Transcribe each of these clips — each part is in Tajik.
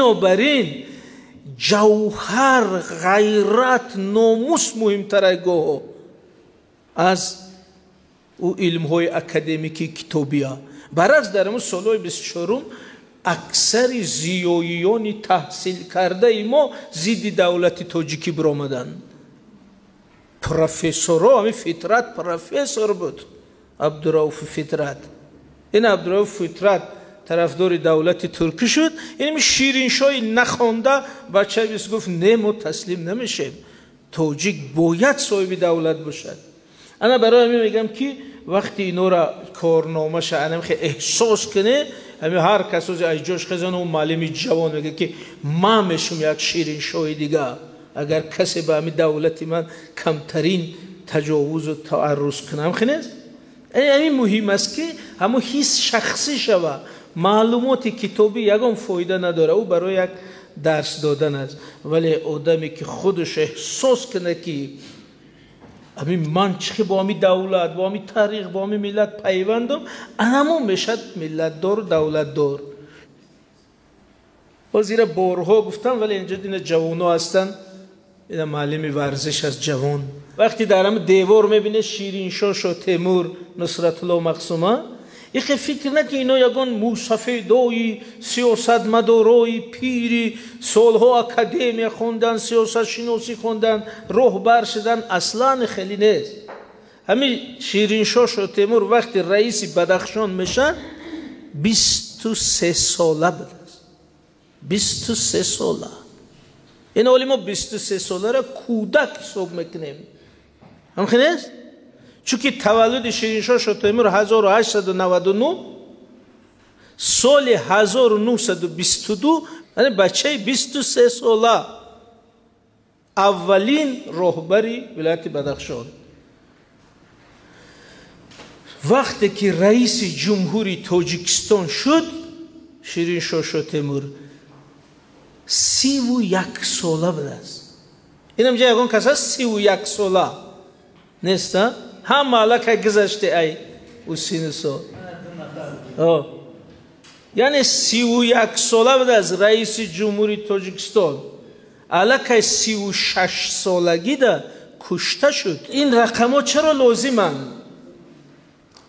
Бинобар ин ҷавҳар, ғайрат, номус муҳимтар гоҳо аз ӯ илмҳои академикӣ китобия. Баръакс, дар ҳамун солҳои 24-ум аксари зиёиёни таҳсилкардаи мо зидди давлати тоҷикӣ биромаданд. Профессорҳо, ҳамин Фитрат профессор буд, Абдурауфи Фитрат. Ин Абдурауф Фитрат тарафдори давлати туркӣ шуд. Ин Шириншоҳи нахонда бачаи бист гуфт: не, мо таслим намешем, тоҷик бояд соҳиби давлат бошад. Ана барои ҳамин мегӯям, ки вақти инора корномаша анам хе эҳсос кунӣ, ҳамин ҳар кас ози аз ҷош хезан, ӯ муаллими ҷавон мегӯяд, ки ман мешум як Шириншоҳи дига, агар касе ба ҳамин давлати ман камтарин таҷовузу таарруз кунам. Хинест, ҳамин муҳим аст, ки ҳамун ҳис шахсӣ шава. Маълумоти китобӣ ягон фоида надорад, ӯ барои як дарс додан аст, вале одаме ки худаш эҳсос кунад, ки ҳамин ман чӣ бо ҳамин давлат, бо ҳамин таърих, бо ҳамин миллат пайвандам, анамон мешавад миллатдору давлатдор. Боз ира борҳо гуфтам, вале инҷо дина ҷавоно ҳастанд, ина муаллими варзиш аст ҷавон. Вақте дар ҳамин девор мебинед Шириншоҳ Шотемур, Нусратулло Мақсума, ихе фикр накун, ино ягон мусафедои сиёсатмадорои пири солҳо академия хондан, сиёсатшиносӣ хондан, роҳбар шудан, аслан хеле нест. Ҳамин Шириншоҳ Шотемур вақти раиси Бадахшон мешавад, 23 сола будааст, 23 сола. Ин оли мо 23 соларо кӯдак ҳисоб мекунем, ҳамхел нест? Чунки таваллуди Шириншоҳ Шотемур 1899, соли 1922, яъне бачаи 23 сола аввалин роҳбари вилояти Бадахшон. Вақте ки раиси ҷумҳури Тоҷикистон шуд, Шириншоҳ Шотемур 31 сола будааст. Инам ҷа ягон кас аст 31 сола? Нест, ҳама аллакай гузаште ай ӯ сину сол. Яъне 31 сола будааст раиси ҷумҳури Тоҷикистон, аллакай 36 солагида кушта шуд. Ин рақамҳо чаро лозиманд?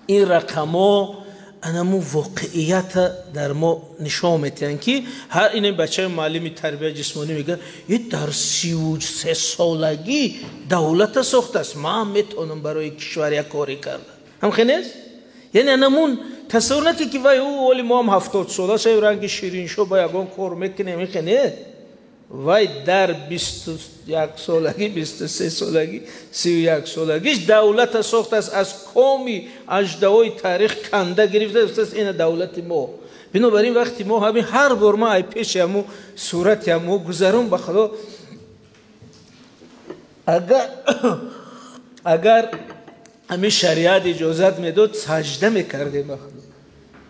Ин рақамҳо анаму воқеията дар мо нишон метиҳанд, ки ҳар ин бачаи муаллими тарбияи ҷисмонӣ мегӯяд: е, дар 33 солагӣ давлата сохтааст, ман метавонам барои кишвар як коре карда. Ҳамхел нест? Яъне анамун тасаввур накунед, ки вай ӯ оли мо ҳам 70 сола шавем, ранги Шириншоҳ ба ягон кор мекунем. Ихе нест. Вай дар 21 солагӣ, 23 солагӣ, 31 солагиш давлата сохтааст, аз коми аждаҳои таърих канда гирифтааст, ина давлати мо. Бинобар ин вақти мо ҳамин ҳар бор ма ай пеши ҳаму сурати ҳаму гузарон, ба Худо, агар ҳамин шариат иҷозат медод, саҷда мекардем ба Худо.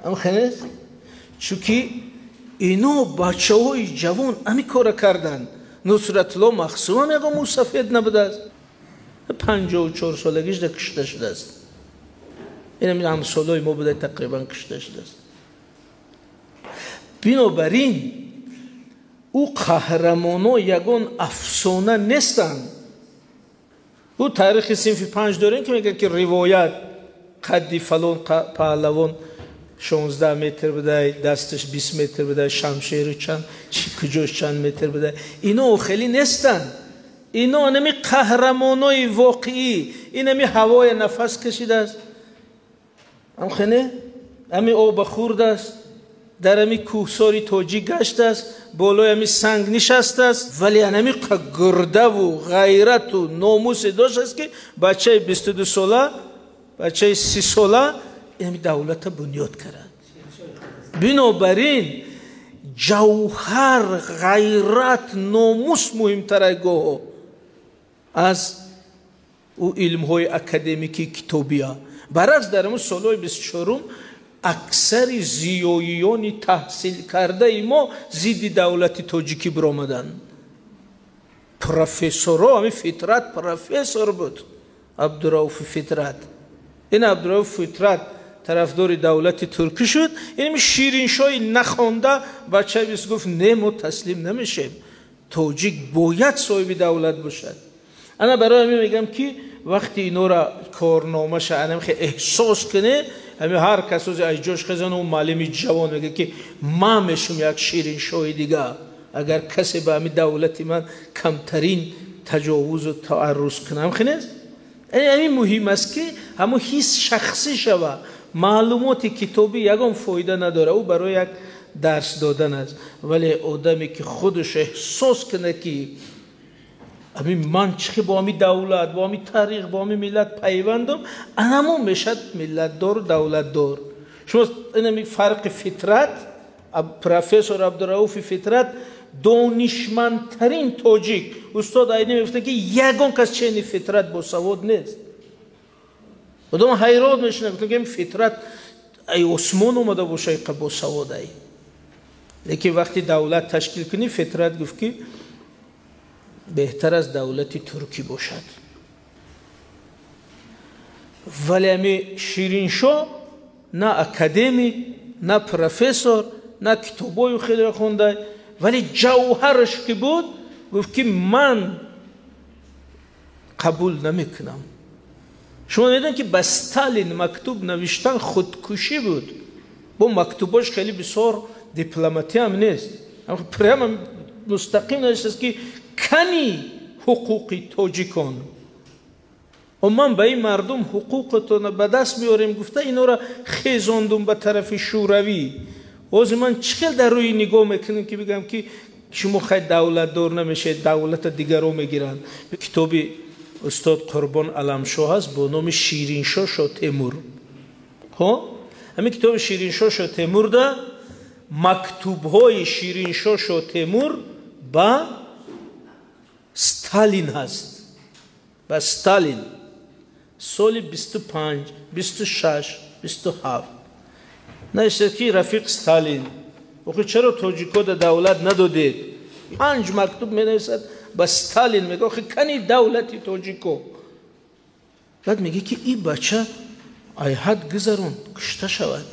Ҳамхел нест? Чунки ино бачаҳои ҷавон ҳамин кора карданд. Нусратулло Махсумам ягон мусафед набудааст, 54 солагиш да кушта шудааст. Ин ҳамсолои мо буда, тақрибан кушта шудааст. Бинобар ин ӯ қаҳрамоно ягон афсона нестанд. Ӯ таърихи синфи панҷ дорем, ки мегӯяд, ки ривоят қадди фалон паҳлавон 16 метр будай, дасташ 20 метр будай, шамшеру чанд куҷош чанд метр будай. Ино хеле нестанд. Ино анами қаҳрамонои воқеӣ. Инами ҳавоя нафас кашидааст, амхене ами оба хӯрдааст, дар ами кӯҳсори тоҷик гаштааст, болои ами санг нишастааст, вале анами гурдаву ғайрату номусе доштааст, ки бачаи 22 сола, бачаи 30 сола инами давлата бунёд кард. Бинобар ин ҷавҳар, ғайрат, номус муҳимтар гоҳо аз ӯ илмҳои академикӣ китобия. Баръакс, дар ҳамун солҳои 24-ум аксари зиёиёни таҳсилкардаи мо зидди давлати тоҷикӣ биромаданд. Профессорҳо, ҳамин Фитрат профессор буд, Абдурауфи Фитрат. Ин Абдурауф Фитрат тарафдори давлати туркӣ шуд. Ин Шириншоҳи нахонда бачаи бис гуфт не, мо таслим намешем, тоҷик бояд соҳиби давлат бошад. Ана барои ҳамин мегӯям ки вақти инора корномаша анам хе эҳсос куне, ҳамин ҳар кас ози аз ҷош хезан, у муаллими ҷавон мегӯяд ки ман мешум як Шириншоҳи дига, агар касе ба ҳамин давлати ман камтарин таҷовузу таарруз кунам. Хе нест? Ҳамин муҳим аст ки ҳамун ҳис шахсӣ шава. Маълумоти китобӣ ягон фоида надора, ӯ барои як дарс додан аст, вале одаме ки худаш эҳсос кунад ки ҳамин ман чӣ бо ҳамин давлат, бо ҳамин таърих, бо ҳамин миллат пайвандам, анамон мешавад миллатдору давлатдор. Шумо инами фарқи фитрат, профессор Абдурауфи Фитрат, донишмандтарин тоҷик, устод Айнӣ мегуфтанд ки ягон кас чени Фитрат босавод нест. Одам ҳайрон мешунад, гуфтанд ки Фитрат ай осмон омада боша, иқа босавод ай. Лекин вақти давлат ташкил кунӣ, Фитрат гуфт ки беҳтар аз давлати туркӣ бошад. Вале ами Шириншоҳ на академик, на профессор, на китобою хеле хонда, вале ҷавҳараш ки буд, гуфт ки ман қабул намекунам. Шумо медонед ки ба Сталин мактуб навиштан худкушӣ буд. Бо мактубош хеле бисёр дипломатиям нест, прямо мустақим навиштааст ки кани ҳуқуқи тоҷикон, ман ба ин мардум ҳуқуқатонро ба даст меорем гуфта, инора хезондум ба тарафи Шӯравӣ. Ҳозир ман чӣ хел дар рӯи нигоҳ мекунем ки бигӯям ки шумо хай давлатдор намешавед, давлата дигаро мегиранд. Китоби устод Қурбон Аламшоҳ ҳаст бо номи «Шириншоҳ Шотемур». Хо ҳамин китоби «Шириншоҳ Шотемурда» мактубҳои Шириншоҳ Шотемур ба Сталин ҳаст, ба Сталин соли 25, 26, 27 навиштад ки рафиқ Сталин, охи чаро тоҷикода давлат надодед? Панҷ мактуб менависад ба Сталин, мега охи кани давлати тоҷико? Баъд мега ки ин бача айҳад гузарон, кушта шавад.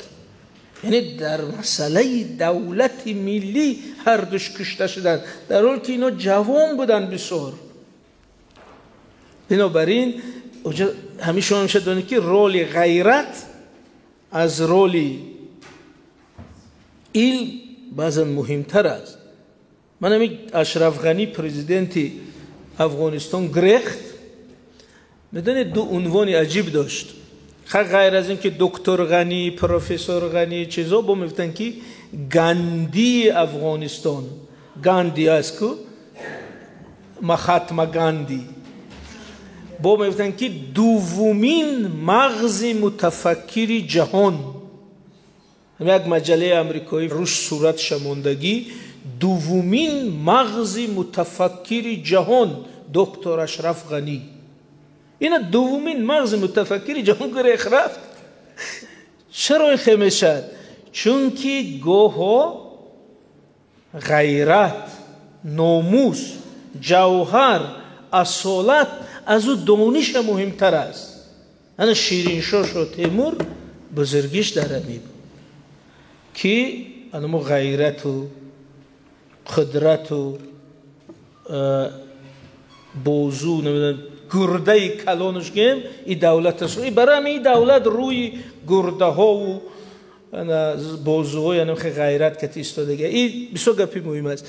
Яъне дар масъалаи давлати миллӣ ҳардуш кушта шуданд, дар ҳоле ки ино ҷавон буданд бисёр. Бинобар ин ҳамин шумо меша донед ки роли ғайрат аз роли илм баъзан муҳимтар аст. Ман ҳамин Ашраф Ғанӣ, президенти Афғонистон, грехт, медонед, ду унвони аҷиб дошт. Ғайр аз ин ки доктор Ғанӣ, профессор Ғанӣ, чизо, бо мегуфтанд ки Гандии Афғонистон. Ганди аст ку, Махатма Ганди. Бо мегуфтанд ки дуввумин мағзи мутафаккири ҷаҳон. Як маҷаллаи амрикоӣ рӯш суратша мондагӣ, дуввумин мағзи мутафаккири ҷаҳон доктор Ашраф Ғанӣ. Ина дуввумин мағзи мутафаккири ҷаҳон гурех рафт. Чаро ин хел мешавад? Чунки гоҳо ғайрат, номус, ҷавҳар, асолат аз ӯ дониша муҳимтар аст. Ана Шириншоҳ Шотемур бузургиш дар ҳамин буд ки анамо ғайрату қудрату бозу, намедонам, гурдаи калонаш гем и давлат аст. Барои ҳамин и давлат рӯи гурдаҳову бозуҳои ғайрат кати истодага. И бисёр гапи муҳим аст.